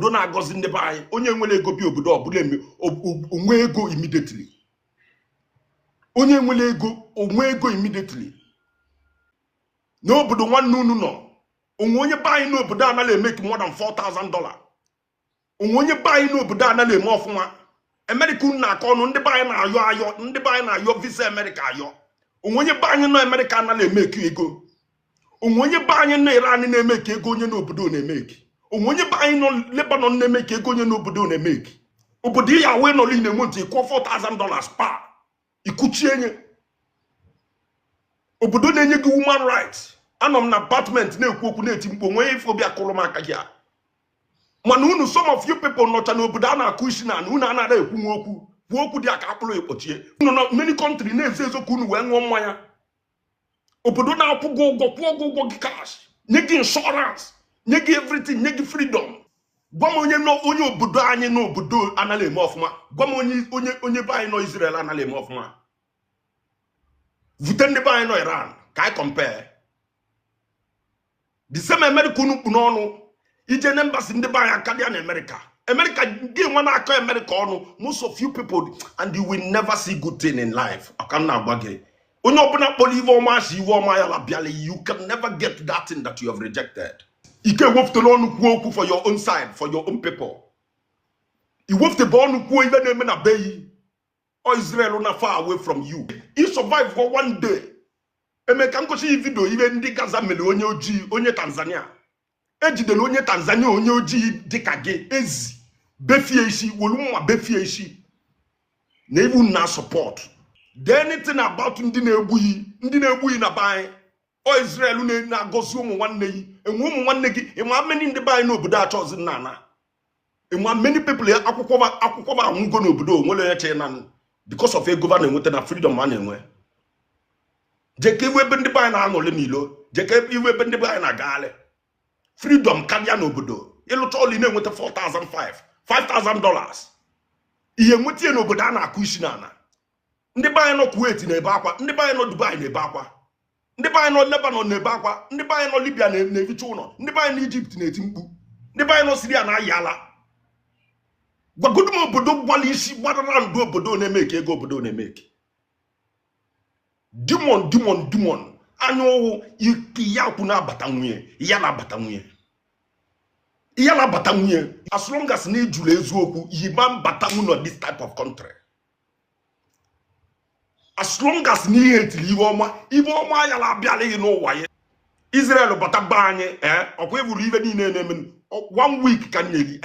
Obodo na-agọzi ndị be anyị, onye nwere ego bi obodo ọbụla eme onwe ego immediately. Onye nwere ego onwe ego immediately n'obodo nwanne unu nọ. Onwe onye be anyị n'obodo anaghị emeki more than $4,000. Onwe onye be anyị n'obodo anaghị eme ọfụma. Amerịka unu na-akọ ọnụ, ndị be anyị na-ayọ ayọ, ndị be anyị na-ayọ visa Amerịka ayọ. Onwe onye be anyị nọ Amerịka anaghị emeki ego. Onwe onye be anyị nọ Iran na-emeki ego onye n'obodo na-emeki. Onwe onye be anyị nọ Lebanon na-emeki ego onye n'obodo na-emeki. Obodo ya wee nọrọ na-enwe ntị kwụọ $4,000 pa ikuchie nye. Obodo na-enye gị human rights. Anọ m na apartment na-ekwu okwu, na-eti mkpu, onwe ife obi akụrụ m aka gị a. Mana unu, some of you people nọcha n'obodo a na-akụ isi na unu anaghị ekwu nwa okwu, kwuo okwu dị aka akpụrụ ekpochie. Unu nọ many country na-ezo ezo ka unu wee ṅụọ mmanya. Obodo na-akwụ gị ụgwọ, kwụọ gị ụgwọ gị cash, nye gị insurance, nye gị everything, nye gị freedom. Gwa m onye nọ, onye obodo anyị n'obodo anaghị eme ọfụma. Gwa m onye be anyị nọ Israel anaghị eme ọfụma. Vute ndị be anyị nọ Iran ka anyị compare. The same America unu kpu n'ọnụ ije na embassy, ndị be anyị akarịa na America. America gị nwa na-akọ America ọnụ, most of you people, and you will never see good thing in life. Ọka m na-agwa gị, onye ọbụla kpọrọ iwe ọma asị, iwe ọma ya labịala. You can never get that thing that you have rejected. Ike ewepụtala ọnụ kwuo okwu for your own side, for your own people. Iwepụtebe ọnụ kwuo ibe na-eme na be yi ọ Israel na far away from you. You survive for one day. Eme ka m gosi yi video ibe ndị Gaza mere onye ojii, onye Tanzania. Ejidere onye Tanzania, onye ojii dịka gị, ezi befie isi, wolu mma befie isi na ibu na support the anything about ndị na-egbughị, ndị na-egbughị na be anyị. Ọ Israel na-agọzi ụmụ nwanne yi enwe ụmụ nwanne gị. Ịma many ndị be anyị n'obodo achọzi nna ana. Ịma many people ya akwụkwọ ba anwụgo n'obodo onwere onye che na because of ego ba na-enweta na freedom a na-enwe. Jeka iwu ebe ndị be anyị na-aṅụrị n'ilo, jeka iwu ebe ndị be anyị na-agagharị freedom karịa n'obodo. Ịlụcha ọlụ, ị na-enweta 4,005, $5,000. Ihe nweta ya n'obodo a na-akụ isi n'ala. Ndị be anyị nọ Kuwait na-ebe akwa, ndị be anyị nọ Dubai na-ebe akwa, ndị be anyị nọ Lebanon na-ebe akwa, ndị be anyị nọ Libya na-ehicha ụlọ, ndị be anyị nọ Egypt na-eti mkpu, ndị be anyị nọ Syria na-ayị ala. Gwagodu m obodo gbara isi gbadara ndụ, obodo na-emeke ego, obodo na-emeke demon, demon, demon anya ụwụ ike ya kwụ na-abata nwunye ya, na-abata nwunye ya, na-abata nwunye. As long as na ijụrụ eziokwu, yiba mbata nwunye this type of country. As long as na ihe etiri ihe ọma, ihe ọma ya na-abịala gị n'ụwa ya. Israel bata be anyị, ee, ọkwa evuru ibe niile na-eme. One week ka m nyere.